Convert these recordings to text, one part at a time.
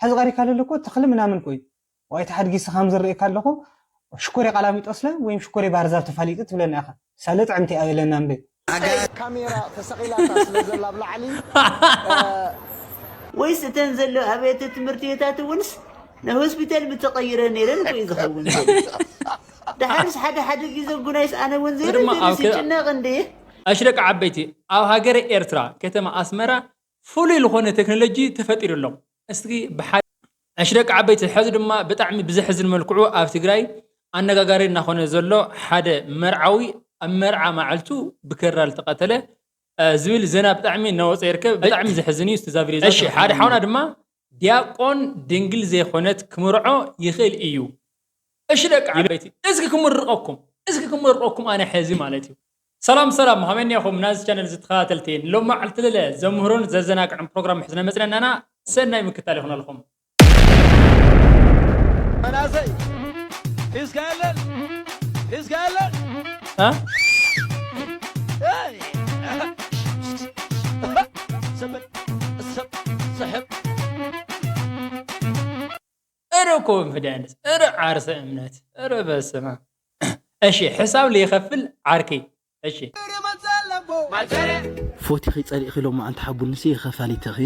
ሕዚ ቀሪካ ለለኮ ተኽሊ ምናምን ኮይ ዋይታ ሓድጊ ስኻም ዝርእየካ ኣለኹ። ሽኮር የቃላሚጦስለ ወይም ሽኮር የባህር ዛፍ ተፋሊጡ ትብለና ኢኻ። ሳለ ጥዕምቲ ኣበለና እምበይ። ካሜራ ተሰቒላታ ስለ ዘላ ኣብ ላዕሊ። ወይስ እተን ዘሎ ኣብያተ ትምህርቲ ቤታት እውንስ ንሆስፒታል ምተቐይረ ነይረን ኮይ ዝኸውን ዘሎ? ድሓርስ ሓደ ሓደ ግዜ ጉናይስ ኣነ እውን ዘይርድንስ ይጭነቕ እንደ። ኣሽደቂ ዓበይቲ ኣብ ሃገረ ኤርትራ ከተማ ኣስመራ ፍሉይ ዝኾነ ቴክኖሎጂ ተፈጢሩ ኣሎ። እስኪ ብሓ ኣሽደቂ ዓበይቲ ሕዚ ድማ ብጣዕሚ ብዘሕዝን መልክዑ ኣብ ትግራይ ኣነጋጋሪ እናኾነ ዘሎ ሓደ መርዓዊ ኣብ መርዓ መዓልቱ ብከራ ዝተቐተለ ዝብል ዜና ብጣዕሚ እናወፀ ይርከብ። ብጣዕሚ ዘሕዝን እዩ። ዝተዛብር እሺ ሓደ ሓውና ድማ ዲያቆን ድንግል ዘይኮነት ክምርዖ ይኽእል እዩ። እሺ ደቂ ዓበይቲ እስኪ ክምርቐኩም እስኪ ክምርቐኩም ኣነ ሕዚ ማለት እዩ። ሰላም ሰላም ሃመኒ ኢኹም ናዚ ቻነል ዝተኸታተልቲ ሎማዓልቲ ለለ ዘምህሮን ዘዘናግዕን ፕሮግራም ሕዝነ መፅነናና ሰናይ ምክታል ይኹነልኹም። መናሰይ ሒዝካ የለን ሒዝካ የለን እ? ስሕብ እረ ኮንፊደንስ እረ ዓርሰ እምነት እረ በስመ እሺ ሕሳብ ለይኸፍል ዓርከይ እሺ ፎቲኺ ጸሊእኺ ሎማዓንቲ ሓቡንሲ ከፋሊተኺ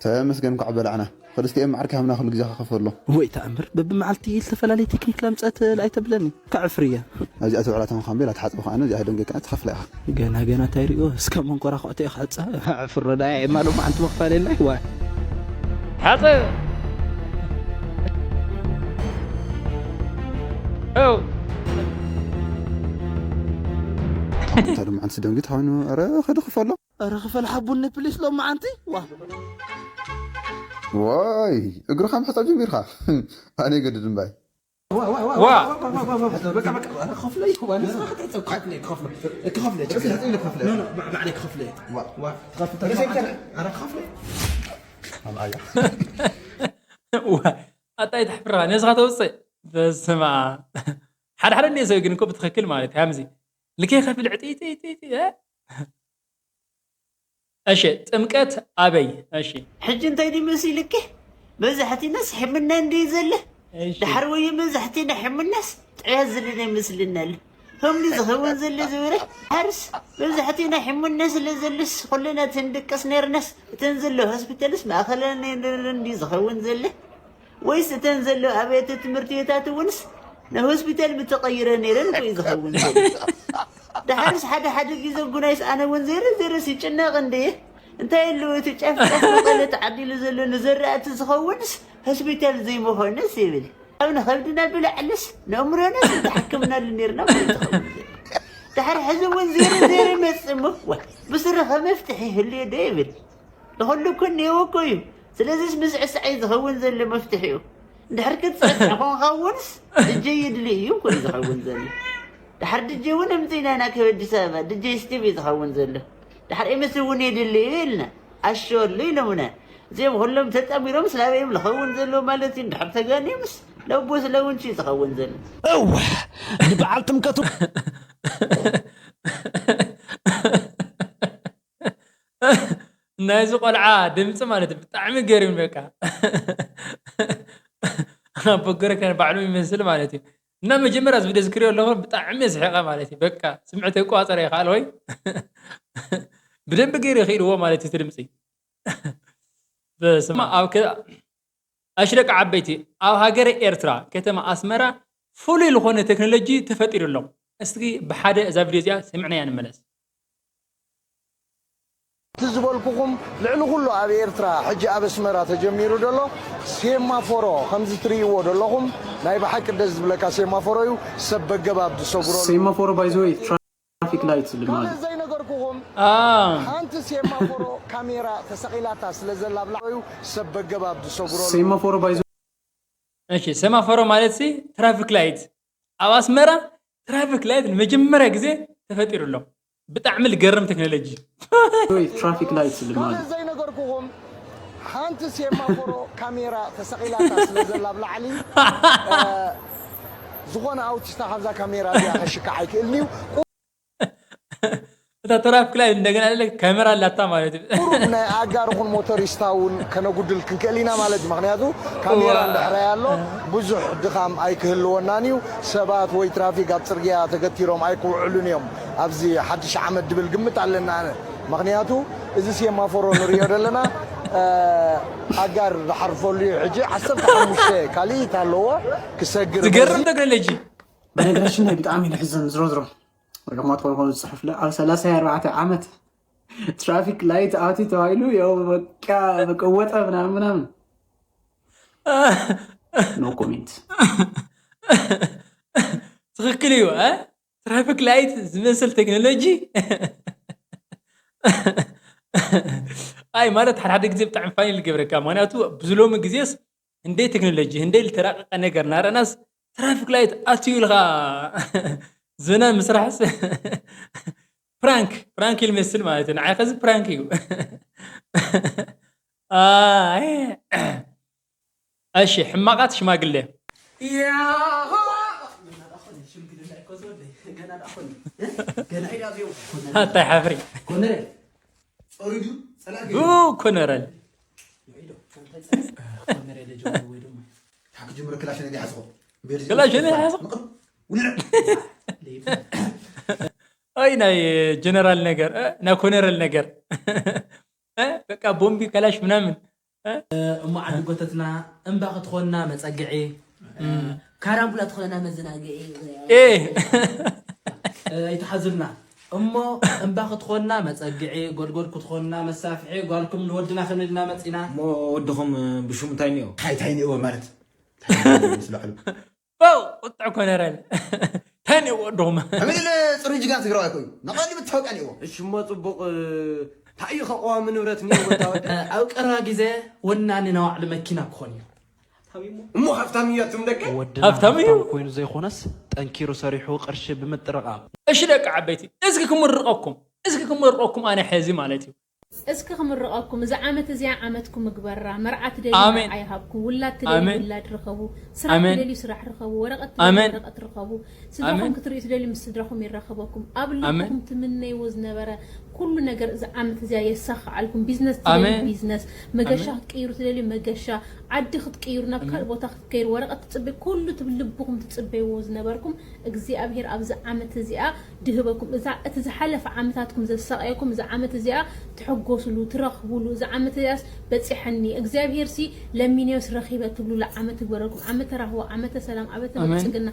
ተመስገን እንኳዕ በላዕና ክልስቲኦም መዓር ካህምና ኩሉ ግዜ ከኸፈሎ ወይ ተኣምር በብመዓልቲ ዝተፈላለየ ቴክኒክ ላምፀት ኣይተብለኒ ከዕፍርያ ኣብዚኣ ትውዕላ ተመኻንቤል ኣትሓፅቢ ከዓነ እዚኣ ደንገ ከዓነ ትኸፍላ ኢኻ ገና ገና እንታይ ሪኦ እስከ መንኮራኹዕቲ ኢኻ ዕፃ ዕፍሮ ዳ ኤማ ሎማዓንቲ መኽፋል የላይ ዋ ሓፅብ እታ ድማ ዓንስ ደንጊ ተኾይኑ ረ ከድኽፈሎ ኧረ ክፈል ሓቡኒ ፕሊስ ሎማዓንቲ ዋ ዋይ እግርኻ ምሕፃብ ጀሚርካ ኣነ ይገድድ እምባይ ዋ ኣጣይ ተሕፍራ ነስኻ ተውፅእ በስማ ሓደ ሓደ እንደ ሰብ ግን እኮ ብትኽክል ማለት ሃምዚ ልኬ ከፍል ዕጥይጥይጥይጥ እሺ ጥምቀት ኣበይ እሺ ሕጂ እንታይ ድዩ መሲልኪ መብዛሕትናስ ሕምና እንድዩ ዘለ ድሓር ወዮ መብዛሕትና ሕምናስ ጥዕያ ዘለና ይመስልና ኣሎ ከምዚ ዝኸውን ዘሎ ዝበረ ድሓርስ መብዛሕትና ሕምና ስለ ዘለስ ኩልና ተንድቀስ ነርናስ እተን ዘሎ ሆስፒታልስ ማእኸለና እንድዩ ዝኸውን ዘለ ወይስ እተን ዘሎ ኣብያተ ትምህርቲ ቤታት እውንስ ንሆስፒታል ምተቐይረ ነይረን ኮዩ ዝኸውን ዘሎ ድሓርስ ሓደ ሓደ ግዜ ጉናይስ ኣነ እውን ዘይረ ዘይረስ ይጭነቕ እንድየ እንታይ ኣለዎ እቲ ጨፍ ጨፍ መቐለ ተዓዲሉ ዘሎ ንዘራእቲ ዝኸውንስ ሆስፒታል ዘይምኾነስ ይብል ኣብ ንኸብድና ብላዕልስ ንእምሮናስ እንተሓክምናሉ ነርና ማለት ይኸውን ድሓር ሕዚ እውን ዘይረ ዘይረ መፅእ እሞ ብስርኸ መፍትሒ ይህልዮ ዶ ይብል ንኹሉ እኮ እኒአዎ እኮ እዩ ስለዚስ ምስዕሳዕ እዩ ዝኸውን ዘሎ መፍትሒኡ እንድሕር ክትፅዕስዕ ኮንካ እውንስ እጀ ይድሊ እዩ እኮ እዩ ዝኸውን ዘሎ ድሓር ድጀ እውን እምፅኢና ኢና ካብ ኣዲስ ኣበባ ድጀ ስቲቭ እዩ ዝኸውን ዘሎ ድሓር ኤምስ እውን የድሊ እዩ ኢልና ኣሸወሉ ኢሎምና እዚኦም ኩሎም ተጠሚሮም ስላበዮም ዝኸውን ዘሎ ማለት እዩ እንድሕር ተጋንዮምስ ለቦ ስለውንቺ ዝኸውን ዘሎ እወ ንበዓል ጥምቀቱ ናይዚ ቆልዓ ድምፂ ማለት እዩ ብጣዕሚ ገሪም በቃ ኣቦገረ ከን ባዕሉ ይመስል ማለት እዩ እና መጀመርያ እዚ ቪድዮ ዝክሪዮ ኣለኹ ብጣዕሚ ስሒቐ ማለት እዩ በቃ ስምዕተይ ቋፀረ ይኽኣል ወይ ብደንብ ገይሩ ይኽኢልዎ ማለት እዩ ድምፂ በስመ ኣብ ኣሽ ደቂ ዓበይቲ ኣብ ሃገረ ኤርትራ ከተማ ኣስመራ ፍሉይ ዝኾነ ቴክኖሎጂ ተፈጢሩ ኣሎ። እስኪ ብሓደ እዛ ቪድዮ እዚኣ ሰሚዕናያ ንመለስ። እቲ ዝበልኩኹም ልዕሊ ኩሉ ኣብ ኤርትራ ሕጂ ኣብ ኣስመራ ተጀሚሩ ዘሎ ሴማፎሮ ከምዚ ትርእይዎ ዘለኹም ናይ ብሓቂ ደስ ዝብለካ ሴማፎሮ እዩ ሰብ በገባብ ዝሰጉረሉ ሴማፎሮ ባይዘወይ ትራፊክ ላይት ልማድ ካልእ ዘይነገርኩኹም ሓንቲ ሴማፎሮ ካሜራ ተሰቒላታ ስለ ዘላ ኣብ ላዕሊ እዩ ሰብ በገባብ ዝሰጉረሉ ሴማፎሮ ባይዘ እሺ ሰማፈሮ ማለት ሲ ትራፊክ ላይት ኣብ ኣስመራ ትራፊክ ላይት ንመጀመርያ ግዜ ተፈጢሩ ኣሎ። ብጣዕሚ ልገርም ቴክኖሎጂ ትራፊክ ላይት ልማድ ካልእ ዘይነገርኩኹም ሓንቲ ሴማፎሮ ካሜራ ተሰቒላታ ስለ ዘላ ኣብ ላዕሊ ዝኾነ ኣውቲስታ ካብዛ ካሜራ እዚኣ ከሽካዕ ኣይክእልን እዩ እታ ትራፊክ ላይት እንደገና ለ ካሜራ ኣላታ ማለት እዩ። ቁሩብ ናይ ኣጋር ኹን ሞተሪስታ እውን ከነጉድል ክንክእል ኢና ማለት እዩ። ምክንያቱ ካሜራ እንድሕራይ ኣሎ ብዙሕ ድኻም ኣይክህልወናን እዩ። ሰባት ወይ ትራፊክ ኣብ ፅርግያ ተገቲሮም ኣይክውዕሉን እዮም ኣብዚ ሓድሽ ዓመት ድብል ግምት ኣለና ኣነ። ምክንያቱ እዚ ሴማፎሮ ንሪኦ ዘለና ኣጋር ዝሓርፈሉ እዩ። ሕጂ ዓሰርተ ሓሙሽተ ካልኢት ኣለዎ ክሰግር ዝገርም ቴክኖሎጂ። በነገራችን ላይ ብጣዕሚ እዩ ዝሕዝን ዝሮ ዝሮ ርሕማት ኾን ኾን ዝፅሕፍለ ኣብ ሰላሳ ኣርባዕተ ዓመት ትራፊክ ላይት ኣትዩ ተባሂሉ ያው በቃ በቃ ወጠ ምናምን ምናምን no comment። ትኽክል እዩ። ትራፊክ ላይት ዝመስል ቴክኖሎጂ ኣይ ማለት ሓደ ሓደ ግዜ ብጣዕሚ ፋኒ ዝገብረካ። ምክንያቱ ብዝሎሚ ግዜስ ህንደይ ቴክኖሎጂ ህንደይ ዝተራቀቀ ነገር እናረእናስ ትራፊክ ላይት ኣትዩ ኢልካ ዝና ምስራሕስ ፕራንክ ፕራንክ ኢል መስል ማለት እዩ። ንዓይ ከዚ ፕራንክ እዩ። ኣይ እሺ ሕማቃት ሽማግሌ ኣታይ ሓፍሪ ቡ ኮነረል ክላሽን ሓዝኹ ኣይ ናይ ጀነራል ነገር ናይ ኮነረል ነገር በቃ ቦምቢ ከላሽ ምናምን እሞ ዓዲ ጎተትና እምባ ክትኾንና መፀግዒ ካራምቡላ ትኾንና መዘናግዒ ኣይትሓዙልና እሞ እምባ ክትኾንና መፀግዒ ጎድጎድ ክትኾንና መሳፍዒ ጓልኩም ንወድና ክንልና መፂና እሞ ወድኹም ብሹም እንታይ እኒኦ እንታይ እንታይ እኒኦ ማለት ስለ ዕሉ ው ቁጥዕ ኮነረል ታኒ ወዶም ኣበለ ጽሩይ ጅግና ትግራዋይ ኮይኑ ንቐሊ ብትሐውቀን እዎ እሽሞ ጽቡቕ ታዩ ከቋዋሚ ንብረት ንወዳወደ ኣብ ቀረባ ግዜ ወናኒ ናዋዕሉ መኪና ክኾን እዩ እሞ ሃብታም እዩ ኣቱም ደቀ ወድና ሃብታም እዩ። ሃብታም ኮይኑ ዘይኮነስ ጠንኪሩ ሰሪሑ ቅርሺ ብምጥርቓም እሺ ደቂ ዓበይቲ እስኪ ክምርቐኩም እስኪ ክምርቐኩም ኣነ ሕዚ ማለት እዩ እስኪ ክምርቐኩም እዛ ዓመት እዚኣ ዓመትኩም ምግበራ መርዓ ትደልዩ ኣሜን። መርዓ ይሃብኩም ውላድ ትደልዩ ኣሜን። ውላድ ርኸቡ ስራሕ ኣሜን። ትደልዩ ስራሕ ርኸቡ ወረቐት ትደልዩ ኣሜን። ወረቐት ርኸቡ ስድራኹም ኣሜን። ክትርእዩ ትደልዩ ምስ ስድራኹም ይራኸበኩም ኣብ ኣሜን። ልብኹም ትምነይዎ ዝነበረ ኩሉ ነገር እዛ ዓመት እዚኣ የሳኽዓልኩም ቢዝነስ ትደልዩ ኣሜን። ቢዝነስ መገሻ ኣሜን። ክትቅይሩ ትደልዩ መገሻ ዓዲ ክትቅይሩ ናብ ኣሜን። ካልእ ቦታ ክትከይሩ ወረቐት ትጽበዩ ኩሉ ትብል ልብኹም ትጽበይዎ ዝነበርኩም እግዚኣብሄር ኣብዚ ዓመት እዚኣ ድህበኩም እዛ እቲ ዝሓለፈ ዓመታትኩም ዘሳቀየኩም እዛ ዓመት እዚኣ ትሕጎስሉ ትረኽቡሉ እዛ ዓመት እዚኣስ በፂሐኒ እግዚኣብሄር ሲ ለሚንዮስ ረኺበ ትብሉላ ዓመት ይግበረልኩም ዓመተ ራህዋ ዓመተ ሰላም ዓመተ ብልፅግና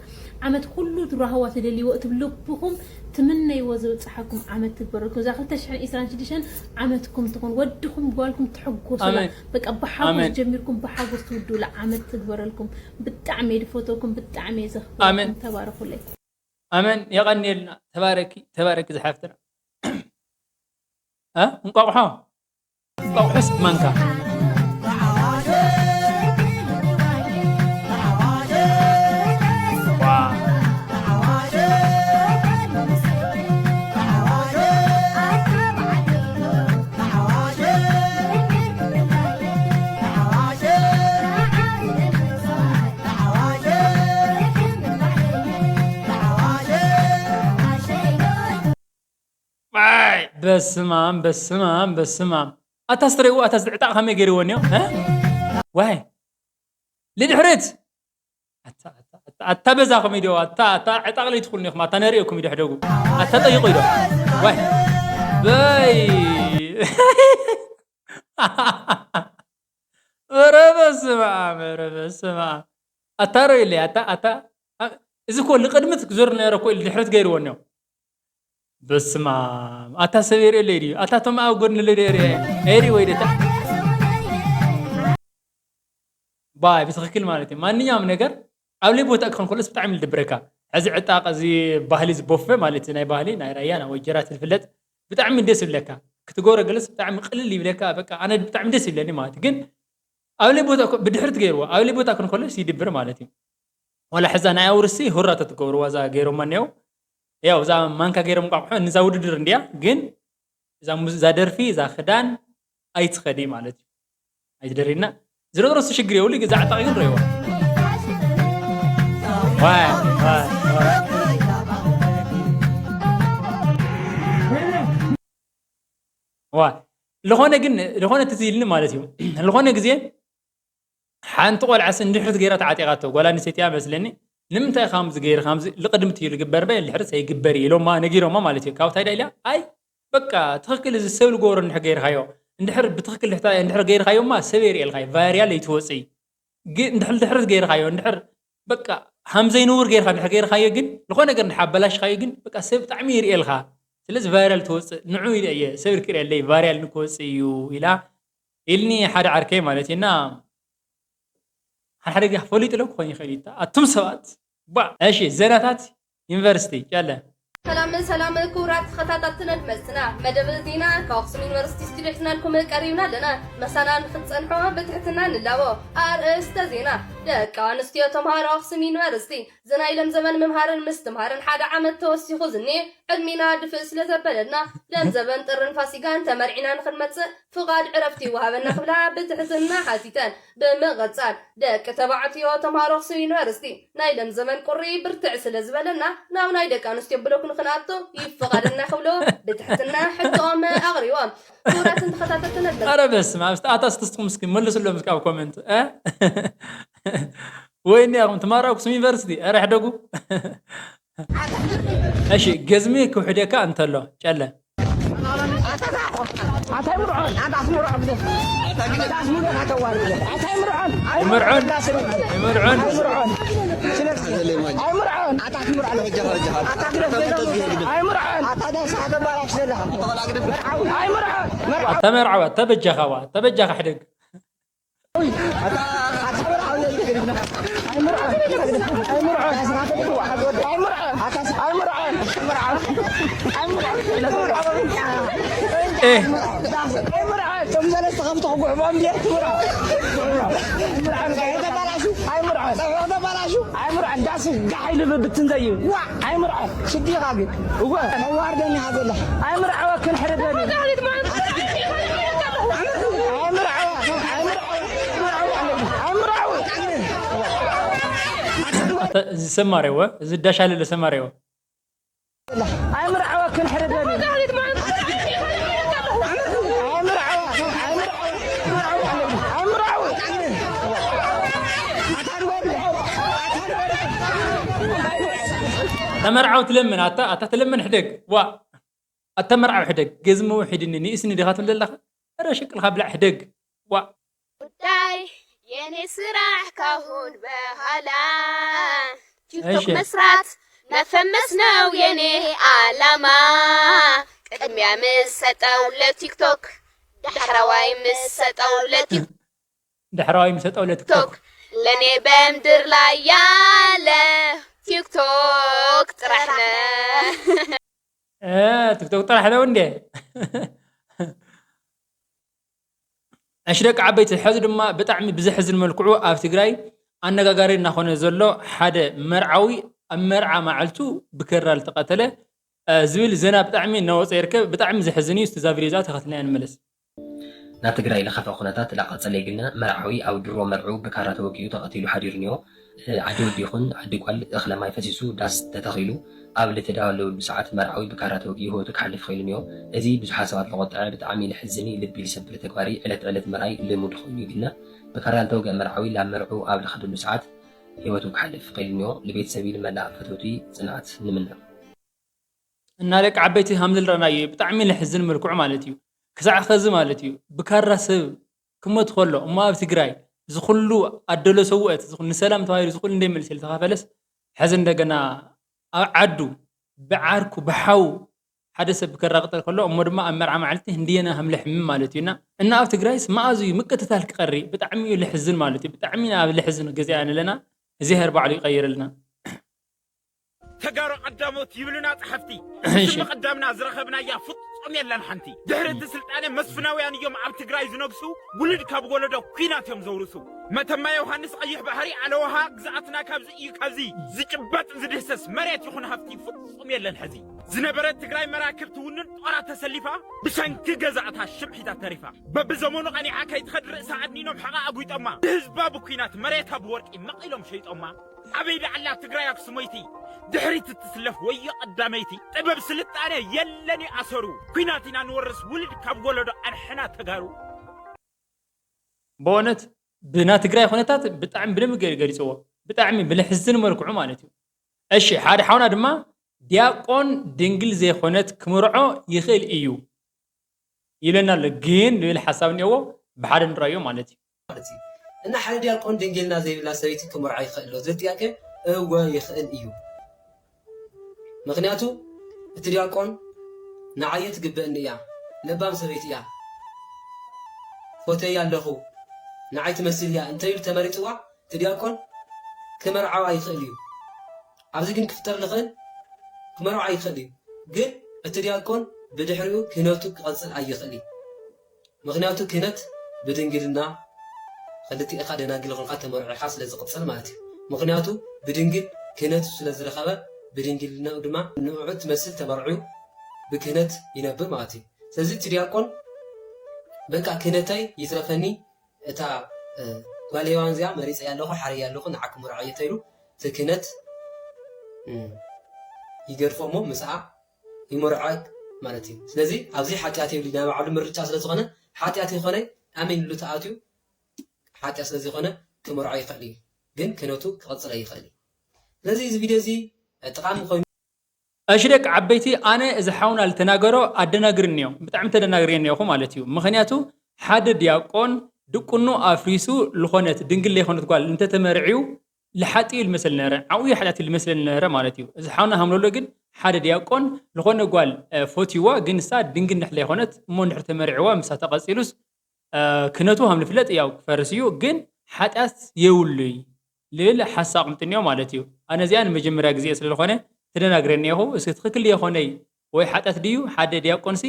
ዓመት ኩሉ ራህዋ ትደልይዎ እቲ ልብኹም ትምነይዎ ዘብፅሓኩም ዓመት ትግበረልኩም እዛ ክልተ ሽሕን ዕስራን ሽዱሽተን ዓመትኩም ትኹን ወድኹም ጓልኩም ትሕጎሱላ በቃ ብሓጎስ ጀሚርኩም ብሓጎስ ትውድኡላ ዓመት ትግበረልኩም ብጣዕሚ እየ ዝፈትወኩም ብጣዕሚ እየ ዘኽብረኩም ተባረኹለይ ኣመን የቐንየልና ተባረኪ ተባረኪ ዝሓፍትና እ እንቋቑሖ እንቋቑሖስ ማንካ በስማም በስማም በስማም ኣታ ስትሬዎ ኣታ ዝዕጣቕ ከመይ ገይርዎ እኒኦ ዋይ ልድሕሪት ኣታ በዛኹም ኢዶ ኣታ ኣታ ዕጣቕ ለይትኹልኒ ኢኹም ኣታ ነሪኦኩም ኢዶ ሕደጉ ኣታ ጠይቁ ኢዶ ዋይ በይ ኧረ በስመ ኣብ ኧረ በስመ ኣብ ኣታ ሮይለይ ኣታ ኣታ እዚ እኮ ንቅድሚት ክዞር ዝነበረ እኮ ኢሉ ድሕሪት ገይርዎ እኒኦ በስመ ኣብ ኣታ ሰብ የርእየለይ ድዩ ኣታ ቶም ኣብ ጎድኒ ለይ ርእየ ኤሪ ወይ ደታ ባይ ብትኽክል ማለት እዩ ማንኛውም ነገር ኣብ ለይ ቦታ ክኾን ከሎስ ብጣዕሚ ልድብረካ ሕዚ ዕጣቕ እዚ ባህሊ ዝቦፈ ማለት ናይ ባህሊ ናይ ራያ ናይ ወጀራት ዝፍለጥ ብጣዕሚ ደስ ይብለካ ክትገብሮ ገለስ ብጣዕሚ ቅልል ይብለካ በቃ ኣነ ብጣዕሚ ደስ ይብለኒ ማለት ግን ኣብ ለይ ቦታ ብድሕሪ ትገይርዎ ኣብ ለይ ቦታ ክንከሎስ ይድብር ማለት እዩ ዋላ ሕዛ ናይ ኣውርሲ ሁራ ተትገብርዋ እዛ ገይሮማ እኒያው ያው እዛ ማንካ ገይሮም ቋቑሖ ንዛ ውድድር እንዲያ ግን እዛ ደርፊ እዛ ክዳን ኣይትኸዲ ማለት እዩ ኣይትደሪና ዝሮ ዝሮ ሽግር የብሉ ግዛ ዕጣቕ ግን ረይዋ ዋ፣ ዝኾነ ግን፣ ዝኾነ ትዝ ኢልኒ ማለት እዩ። ዝኾነ ግዜ ሓንቲ ቆልዓስ እንድሕር ገይራ ተዓጢቓቶ፣ ጓል ኣንስተይቲ እያ መስለኒ፣ ንምንታይ ከምዚ ገይርካ፣ ከምዚ ልቕድምቲ እዩ ልግበር እምበር፣ እንድሕርስ ኣይግበር እዩ ኢሎማ፣ ነጊሮማ ማለት እዩ። ካብኡ እንታይ ዳ ኢላ? ኣይ በቃ ትኽክል፣ እዚ ሰብ ልገብሮ እንድሕር ገይርካዮ፣ እንድሕር ብትኽክል እንድሕር፣ እንድሕር ገይርካዮማ ሰብ የርእየልካ እዩ፣ ቫይራል ኣይትወፅእ እዩ። ግን እንድሕር፣ እንድሕር ገይርካዮ፣ እንድሕር በቃ ሃም ዘይንውር ገይርካ እንድሕር ገይርካዮ፣ ግን ዝኾነ ነገር እንድሕር ኣበላሽካዮ፣ ግን በቃ ሰብ ብጣዕሚ ይርእየልካ። ስለዚ ቫይራል ትወፅእ፣ ንዑ ኢለ እየ፣ ሰብ ክርእየለይ፣ ቫይራል ንክወፅእ እዩ ኢላ ኢልኒ ሓደ ዓርከይ ማለት እዩ። እና ሓድሓደ ግዜ ፈሊጡ ለ ክኾን ይኽእል እዩ። ኣቱም ሰባት፣ ባ፣ እሺ፣ ዜናታት ዩኒቨርሲቲ፣ ጨለ። ሰላም፣ ሰላም ክቡራት ተኸታተልቲ ነድመፅና። መደብ ዜና ካብ ኣክሱም ዩኒቨርሲቲ ስቱዲዮ ሒዝናልኩም ቀሪብና ኣለና። መሳና ንክትፀንሖ ብትሕትና ንላቦ። ኣርእስተ ዜና፣ ደቂ ኣንስትዮ ተምሃሮ ኣክሱም ዩኒቨርሲቲ ዝናይ ለምዘበን ምምሃርን ምስትምሃርን ሓደ ዓመት ተወሲኹ ዝኔ ዕድሚና ድፍእ ስለ ዘበለና፣ ለምዘበን ጥርን ፋሲጋን ተመርዒና ንክንመጽእ ፍቓድ ዕረፍቲ ይወሃበና ክብላ ብትሕትና ሓቲተን። ብምቕጻል፣ ደቂ ተባዕትዮ ተምሃሮ ኣክሱም ዩኒቨርሲቲ ናይ ለምዘበን ቁሪ ብርትዕ ስለ ዝበለና፣ ናብ ናይ ደቂ ኣንስትዮ ብሎክ ንክንኣቶ ይፍቐደና ክብሉ ብትሕትና ሕቶኦም ኣቕሪቦም። ክቡራትን ተኸታተልቲ ነድመ ኣረ በስመ ኣብ፣ ኣታ ስትስትኩም እስኪ መልስሎም እስኪ ኣብ ኮመንት፣ እ? ወይኒ ኣኹም ተምሃሮ ኣክሱም ዩኒቨርሲቲ፣ ኧረ ሕደጉ። እሺ፣ ገዝሚ ክውሕደካ እንተሎ፣ ጨለ። ኣታ ይምርዖን፣ ኣታ ኣስምርዖን፣ ኣታ ኣስምርዖን፣ ኣታ ይምርዖን፣ ይምርዖን፣ ኣይምርዖን፣ ኣይምርዖን። ኣይምርዖን። ኣይምርዖን። ኣይምርዖን። ኣይምርዖን። ኣታ መርዓዋ፣ ተበጃኻዋ፣ ተበጃኻ ሕደግ። እዚ ሰማሬወ፣ እዚ ዳሻለለ ሰማሬወ። ኣይምርዓወክን ሕደደኒ። ተመርዓው ትለምን፣ ኣታ፣ ኣታ ትለምን ሕደግ። ዋ። ኣታ መርዓው ሕደግ። ገዝሚ ውሒድኒ፣ ንእስኒ ዲኻ ትብል ዘለኻ? ኧረ ሽቅልካ ብላዕ ሕደግ። ዋ። ጉዳይ የኔ ስራሕ ካሁን በኋላ ቲክቶክ እሺ። መስራት መፈመስ ነው የኔ ዓላማ። ቅድሚያ ምሰጠው ለቲክቶክ፣ ዳሕራዋይ ምሰጠው ለቲክቶክ። ዳሕራዋይ ምሰጠው ለቲክቶክ። ለኔ በምድር ላይ ያለ ቲክቶክ ጥራሕ ነው። እ፣ ቲክቶክ ጥራሕ ነው እንዴ? እሺ ደቂ ዓበይቲ፣ ሕዚ ድማ ብጣዕሚ ብዘሕዝን መልክዑ ኣብ ትግራይ ኣነጋጋሪ እናኾነ ዘሎ ሓደ መርዓዊ ኣብ መርዓ መዓልቱ ብከራ ዝተቐተለ፣ እ፣ ዝብል ዜና ብጣዕሚ እናወፀ ይርከብ። ብጣዕሚ ዘሕዝን እዩ። እስቲ እዛ ቪድዮ እዛ ተኸትልና ንመለስ። ናብ ትግራይ ለኸፈ ኩነታት ላቐፀለ ይግነ መርዓዊ ኣብ ድሮ መርዑ ብካራ ተወጊኡ ተቐቲሉ ሓዲሩ እኒኦ። ዓዲ ወዲ ይኹን ዓዲ ጓል እኽለ ማይ ፈሲሱ ዳስ ተተኺሉ ኣብ ልተዳለወሉ ሰዓት መርዓዊ ብካራ ተወጊኡ ህይወቱ ክሓልፍ ኽኢሉ እኒኦ። እዚ ብዙሓት ሰባት ለቖጠዐ ብጣዕሚ ለሕዝኒ ልቢ ልሰብር ተግባሪ ዕለት ዕለት ምርኣይ ልሙድ ኾይኑ ይግነ። ብካራ ልተወግአ መርዓዊ ላብ መርዑ ኣብ ልኸደሉ ሰዓት ህይወቱ ክሓልፍ ኽኢሉ እኒኦ። ልቤተሰቢ ልመላእ ፈተውቲ ጽንዓት ንምነ። እና ደቂ ዓበይቲ ሃምዚ ዝረኣናዮ እዩ። ብጣዕሚ ለሕዝን መልክዑ ማለት እዩ። ክሳዕ ኸዚ ማለት እዩ። ብካራ ሰብ ክመት ከሎ እሞ ኣብ ትግራይ እዚ ኩሉ ኣደሎ ሰውእት፣ እዚ ኩሉ ንሰላም ተባሂሉ እዚ ኩሉ እንደይ መልሲ ዝተኸፈለስ፣ ሕዚ እንደገና ኣብ ዓዱ ብዓርኩ ብሓው ሓደ ሰብ ብከራ ክጠር ከሎ እሞ ድማ ኣብ መርዓ መዓልቲ ህንድየና ሃምለ ሕምም ማለት እዩና። እና ኣብ ትግራይስ መኣዙ እዩ ምቅትታል ክቐሪ? ብጣዕሚ እዩ ለሕዝን ማለት እዩ። ብጣዕሚ ኢና ኣብ ለሕዝን ግዜ ኣለና። እግዚኣብሔር ባዕሉ ይቐይረልና። ተጋሩ ቀዳሞት ይብሉና ጸሓፍቲ። እሺ። ስሚ ቀዳምና ዝረኸብናያ ፍጹም የለን ሓንቲ። ድሕሪ እቲ ስልጣነ መስፍናውያን እዮም ኣብ ትግራይ ዝነግሱ። ውሉድ ካብ ወለዶ ኲናት እዮም ዘውርሱ። መተማ ዮሃንስ ቀይሕ ባሕሪ ኣለውሃ ግዝኣትና ካብዚ እዩ ካብዚ። ዝጭበጥ ዝድህሰስ መሬት ይኹን ሃፍቲ ፍጹም የለን ሕዚ። ዝነበረት ትግራይ መራክብ ትውንን ጦራ ተሰሊፋ ብሰንኪ ገዛእታ ሽም ሒዛ ተሪፋ። በብዘመኑ ቀኒዓ ከይትኸድ ርእሳ ኣድኒኖም ሕቓ ኣጒጠማ። ብህዝባ ብኲናት መሬታ ብወርቂ መቒሎም ሸይጦማ። ኣበይ ደዓላ ትግራይ ኣክሱመይቲ ድሕሪት እትስለፍ ወዮ ቀዳመይቲ ጥበብ ስልጣነ የለን እዩ ኣሰሩ። ኲናት ኢና ንወርስ ውልድ ካብ ወለዶ ኣድሕና ተጋሩ። ብእውነት ብና ትግራይ ኩነታት ብጣዕሚ ብደንብ ገይሩ ገሊፅዎ። ብጣዕሚ ብልሕዝን መልክዑ ማለት እዩ። እሺ ሓደ ሓውና ድማ ዲያቆን ድንግል ዘይኮነት ክምርዖ ይኽእል እዩ ይብለና ኣሎ። ግን ዝብል ሓሳብ እኒኦዎ ብሓደ ንራዮ ማለት እዩ። ማለት እዩ። እና ሓደ ዲያቆን ድንግልና ዘይብላ ሰበይቲ ክምርዖ ይኽእል ዶ ዝብል ጥያቄ እወ ይኽእል እዩ። ምኽንያቱ እቲ ዲያቆን ንዓየ ትግበእኒ እያ፣ ለባም ሰበይቲ እያ፣ ፈትየያ ኣለኹ፣ ንዓይ ትመስል እያ እንተይሉ ተመሪፅዋ እቲ ዲያቆን ክመርዓዋ ይኽእል እዩ። ኣብዚ ግን ክፍጠር ዝኽእል ክመርዓዋ ይኽእል እዩ። ግን እቲ ዲያቆን ብድሕሪኡ ክህነቱ ክቐፅል ኣይኽእል እዩ። ምኽንያቱ ክህነት ብድንግልና ክልቲእኻ ደናግል ኾንካ ተመርዒኻ ስለ ዝቕፅል ማለት እዩ። ምኽንያቱ ብድንግል ክህነቱ ስለ ዝረኸበ ብድንግልናኡ ድማ ንዕኡ ትመስል ተመርዕዩ ብክህነት ይነብር ማለት እዩ። ስለዚ እቲ ዲያቆን በቃ ክህነተይ ይትረፈኒ እታ እ፣ ጓል ሄዋን እዚኣ መሪፀያ ኣለኹ ሓርያ ኣለኹ ንዓኩም ርዓዮ ተይሉ እቲ ክህነት እ፣ ይገድፎ እሞ ምስኣ ይመርዖ ማለት እዩ። ስለዚ ኣብዚ ሓጢኣት የብሉ ናይ ባዕሉ ምርጫ ስለ ዝኾነ ሓጢኣት ይኾነ ኣሜን ኢሉ ተኣትዩ ሓጢኣት ስለ ዝኾነ ክመርዖ ይኽእል እዩ፣ ግን ክህነቱ ክቐፅል ኣይኽእል እዩ። ስለዚ እዚ ቪድዮ እዚ ጠቃሚ ኮይኑ እሺ ደቂ ዓበይቲ ኣነ እዚ ሓውና ዝተናገሮ ኣደናግርኒ እዮ ብጣዕሚ ተደናግርኒ እዮኹ ማለት እዩ። ምኽንያቱ ሓደ ዲያቆን ድቁኑ ኣፍሪሱ ልኾነት ድንግል ለይኾነት ጓል እንተተመርዕዩ ልሓጢ እዩ ልመስል ነበረ ዓብዩ ሓጢኣት እዩ ልመስለኒ ነበረ ማለት እዩ። እዚ ሓውና ሃምለሎ ግን ሓደ ዲያቆን ልኾነ ጓል እ፣ ፈትይዋ ግን ንሳ ድንግል እንድሕር ለይኾነት እሞ እንድሕር ተመርዕዋ ምሳ ተቐፂሉስ እ፣ ክነቱ ከም ዝፍለጥ ያው ክፈርስ እዩ ግን ሓጢኣት የብሉይ ልብል ሓሳብ ቅምጥንዮ ማለት እዩ። ኣነ እዚኣ ንመጀመርያ ግዜ ስለ ዝኾነ ተደናግረ እኒአኹ። እስኪ ትኽክል የኾነይ ወይ ሓጢኣት ድዩ ሓደ ዲያቆንሲ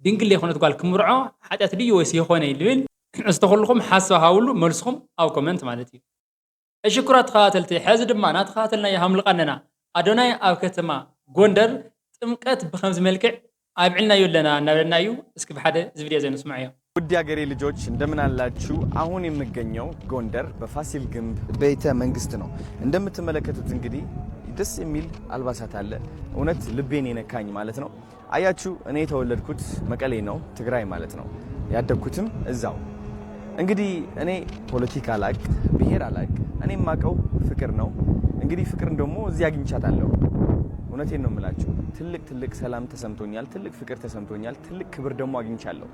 ድንግል የኾነት ጓል ክምርዖ ሓጢኣት ድዩ ወይስ የኾነይ ልብል እስቲ ኩልኹም ሓሳብ ሃብሉ መልስኹም ኣብ ኮመንት ማለት እዩ። እሺ ክቡራት ተኸታተልቲ ሕዚ ድማ ናተኸታተልናዮ ሃምልቕ ኣለና ኣዶናይ ኣብ ከተማ ጎንደር ጥምቀት ብኸምዚ መልክዕ ኣብዒልናዮ ኣለና እናበለና እዩ። እስኪ ብሓደ እዚ ቪድዮ እዚ ንስምዓዮ። ውድ የአገሬ ልጆች እንደምን አላችሁ? አሁን የምገኘው ጎንደር በፋሲል ግንብ ቤተ መንግስት ነው። እንደምትመለከቱት እንግዲህ ደስ የሚል አልባሳት አለ። እውነት ልቤን የነካኝ ማለት ነው። አያችሁ እኔ የተወለድኩት መቀሌ ነው፣ ትግራይ ማለት ነው። ያደግኩትም እዛው። እንግዲህ እኔ ፖለቲካ አላቅ፣ ብሔር አላቅ፣ እኔ የማውቀው ፍቅር ነው። እንግዲህ ፍቅርን ደግሞ እዚህ አግኝቻታለሁ። እውነቴን ነው የምላችሁ። ትልቅ ትልቅ ሰላም ተሰምቶኛል፣ ትልቅ ፍቅር ተሰምቶኛል፣ ትልቅ ክብር ደግሞ አግኝቻለሁ።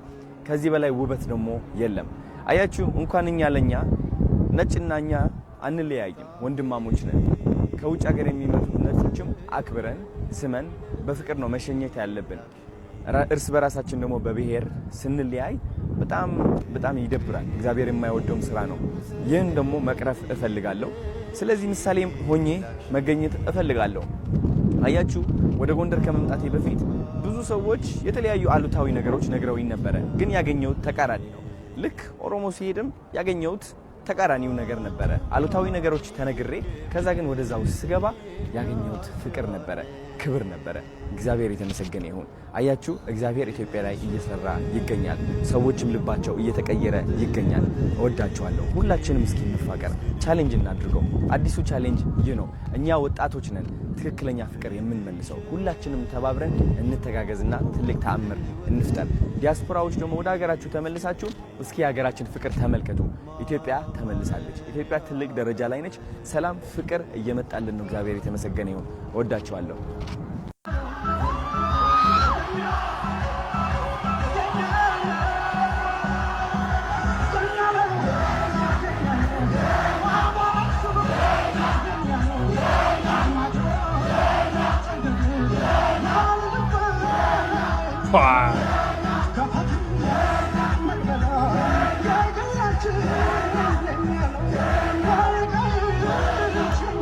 ከዚህ በላይ ውበት ደግሞ የለም። አያችሁ እንኳን እኛ ለኛ ነጭና እኛ አንለያይም፣ ወንድማሞች ነን። ከውጭ ሀገር የሚመጡ ነጮችም አክብረን ስመን በፍቅር ነው መሸኘት ያለብን። ራ- እርስ በራሳችን ደግሞ በብሔር ስንለያይ በጣም በጣም ይደብራል። እግዚአብሔር የማይወደውም ስራ ነው። ይህን ደግሞ መቅረፍ እፈልጋለሁ። ስለዚህ ምሳሌም ሆኜ መገኘት እፈልጋለሁ። አያችሁ ወደ ጎንደር ከመምጣቴ በፊት ብዙ ሰዎች የተለያዩ አሉታዊ ነገሮች ነግረውኝ ነበረ፣ ግን ያገኘሁት ተቃራኒ ነው። ልክ ኦሮሞ ሲሄድም ያገኘሁት ተቃራኒው ነገር ነበረ። አሉታዊ ነገሮች ተነግሬ ከዛ ግን ወደዛው ስገባ ያገኘሁት ፍቅር ነበረ፣ ክብር ነበረ። እግዚአብሔር የተመሰገነ ይሁን። አያችሁ እግዚአብሔር ኢትዮጵያ ላይ እየሰራ ይገኛል። ሰዎችም ልባቸው እየተቀየረ ይገኛል። እወዳችኋለሁ። ሁላችንም እስኪ እንፋቀር፣ ቻሌንጅ እናድርገው። አዲሱ ቻሌንጅ ይህ ነው። እኛ ወጣቶች ነን ትክክለኛ ፍቅር የምንመልሰው። ሁላችንም ተባብረን እንተጋገዝና ትልቅ ተአምር እንፍጠር። ዲያስፖራዎች ደግሞ ወደ ሀገራችሁ ተመልሳችሁ እስኪ የሀገራችን ፍቅር ተመልከቱ። ኢትዮጵያ ተመልሳለች። ኢትዮጵያ ትልቅ ደረጃ ላይ ነች። ሰላም፣ ፍቅር እየመጣልን ነው። እግዚአብሔር የተመሰገነ ይሁን። እወዳችኋለሁ።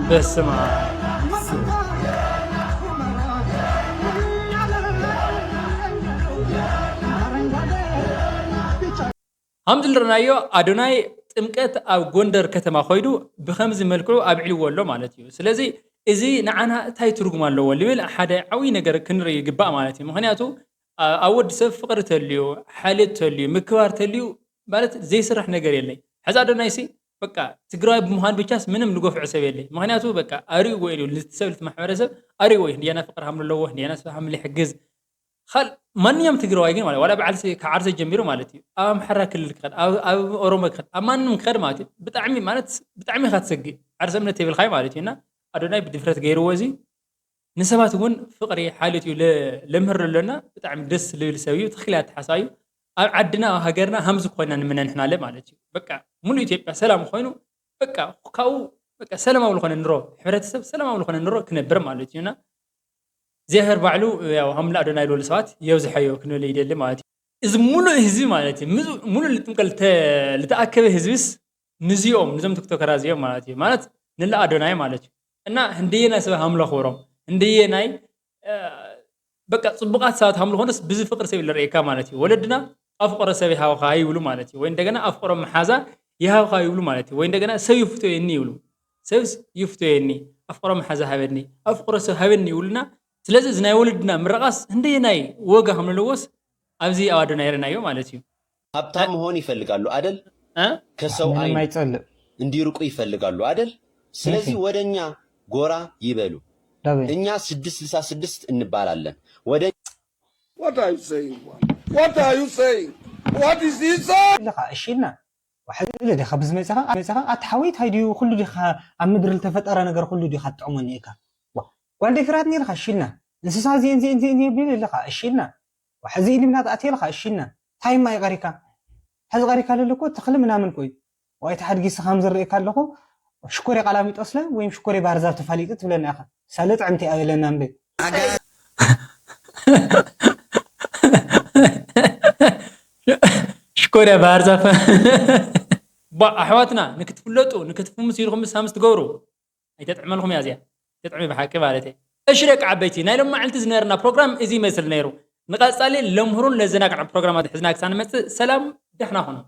በስመ ኣብ ከምዚ ዝረኣናዮ ኣዶናይ ጥምቀት ኣብ ጎንደር ከተማ ኮይዱ ብከምዚ መልክዑ ኣብዒልዎ ኣሎ ማለት እዩ። ስለዚ እዚ ንዓና እንታይ ትርጉም ኣለዎ ልብል ሓደ ዓብዪ ነገር ክንርኢ ይግባእ ማለት እዩ። ምክንያቱ ኣብ ወዲ ሰብ ፍቕሪ ተልዩ፣ ሓልዮት ተልዩ፣ ምክባር ተልዩ ማለት ዘይስራሕ ነገር የለይ። ሕዚ ኣዶናይሲ በቃ ትግራዋይ ብምዃን ብቻስ ምንም ዝጎፍዕ ሰብ የለ። ምኽንያቱ በቃ ኣርእይዎ እዩ፣ ልቲ ሰብ ልቲ ማሕበረሰብ ኣርእይዎ እዩ። ህንድያና ፍቅር ሃምሉ ኣለዎ፣ ህንድያና ሰብ ሃምሉ ይሕግዝ። ካል-፣ ማንኛውም ትግራዋይ ግን ማለት ዋላ በዓል ሲ-፣ ካብ ዓርሰ ጀሚሩ ማለት እዩ ኣብ ኣምሓራ ክልል ክኸድ፣ ኣብ፣ ኣብ ኦሮሞ ክኸድ፣ ኣብ ማንም ክኸድ ማለት እዩ ብጣዕሚ ማለት ብጣዕሚ ኢኻ ትሰግእ። ዓርሰ እምነት የብልካይ ማለት እዩ። እና ኣዶናይ ብድፍረት ገይርዎ እዚ ንሰባት እውን ፍቅሪ ሓልዮት እዩ ለ-፣ ለምህር ዘሎና። ብጣዕሚ ደስ ልብል ሰብ እዩ። ትኽክል ኣተሓሳዩ ኣብ ዓድና ኣብ ሃገርና ሃምዚ ኮይና ንምነ ንሕናለ ማለት እዩ። በቃ ሙሉእ ኢትዮጵያ ሰላም ኮይኑ በቃ ካብኡ በቃ ሰላማዊ ዝኾነ ንሮ ሕብረተሰብ ሰላማዊ ዝኾነ ንሮ ክነብር ማለት እዩና እግዚኣብሔር ባዕሉ ያው ሃምላ ኣዶናይ ልበሉ ሰባት የብዝሐዮ ክንብል ይደሊ ማለት እዩ። እዚ ሙሉእ ህዝቢ ማለት እዩ ምዙ-፣ ሙሉእ ልጥምቀል ልተ-፣ ልተኣከበ ህዝብስ ንዚኦም ንዞም ቲክቶከራ እዚኦም ማለት እዩ ማለት ንላ ኣዶናይ ማለት እዩ። እና ህንደየና ሰብ ሃምሎ ክብሮም ህንደየናይ በቃ ጽቡቓት ሰባት ሃምሉ ኾነስ ብዚ ፍቅሪ ሰብ ይለርእየካ ማለት እዩ። ወለድና ኣፍቆረ ሰብ ይሃብኻ ይብሉ ማለት እዩ። ወይ እንደገና ኣፍቆረ መሓዛ ይሃብኻ ይብሉ ማለት እዩ። ወይ እንደገና ሰብ ይፍቶየኒ ይብሉ። ሰብስ ይፍቶየኒ፣ ኣፍቆረ መሓዛ ሃበኒ፣ ኣፍቆረ ሰብ ሃበኒ ይብሉና። ስለዚ እዚ ናይ ወለድና ምረቓስ ህንደየናይ ወጋ ከም ዘለዎስ ኣብዚ ኣብ ኣዶናይ ርኢናዮ ማለት እዩ። ሀብታም መሆን ይፈልጋሉ አደል? እ? ከሰው ምንም አይን አይጸልም። እንዲርቁ ይፈልጋሉ አደል? ስለዚህ እሺ። ወደኛ ጎራ ይበሉ። ዳበይ እኛ ስድስት ስልሳ ስድስት እንባላለን። ወደ What are you saying? What are you saying? What is he saying? ኢልኻ እሺ ኢልና ዋሕዚ ኢለ ዲኻ ብዝመፀኻ መፀኻ ኣቲ ሓወይ እንታይ ድዩ ኩሉ ዲኻ ኣብ ምድሪ ዝተፈጠረ ነገር ኩሉ ዲኻ ትጥዕሞ እኒኤካ ዋ ጓል ደፊራት ነርካ እሺ ኢልና እንስሳ እዚኤን እዚኤን እዚኤን የብል ኢልኻ እሺ ኢልና ዋሕዚ ኢልምና ትኣትየልኻ እሺ ኢልና እንታይ ማይ ቀሪካ ሕዚ ቀሪካ ለለኮ ተኽሊ ምናምን ኮይ ዋይ ተሓድጊ ስኻም ዝርእየካ ኣለኹ ሽኮር የቃላሚጦስለ ወይም ሽኮር የባህርዛፍ ተፋሊጡ ትብለና ኢኻ ሳለ ጥዕምቲ ኣበለና እምበይ ሽኮርያ ባህር ዛፍ ባ ኣሕዋትና ንክትፍለጡ ንክትፍምሱ ኢልኩም ምስ ሃምስ ትገብሩ ኣይተጥዕመልኩም እያ እዚኣ ተጥዕሚ ብሓቂ ማለት እየ እሺ ደቂ ዓበይቲ ናይ ሎም መዓልቲ ዝነበርና ፕሮግራም እዚ ይመስል ነይሩ ንቐፃሊ ለምህሩን ለዘናግዕን ፕሮግራማት ሕዝና ክሳብ ንመፅእ ሰላም ደሕና ኹኑ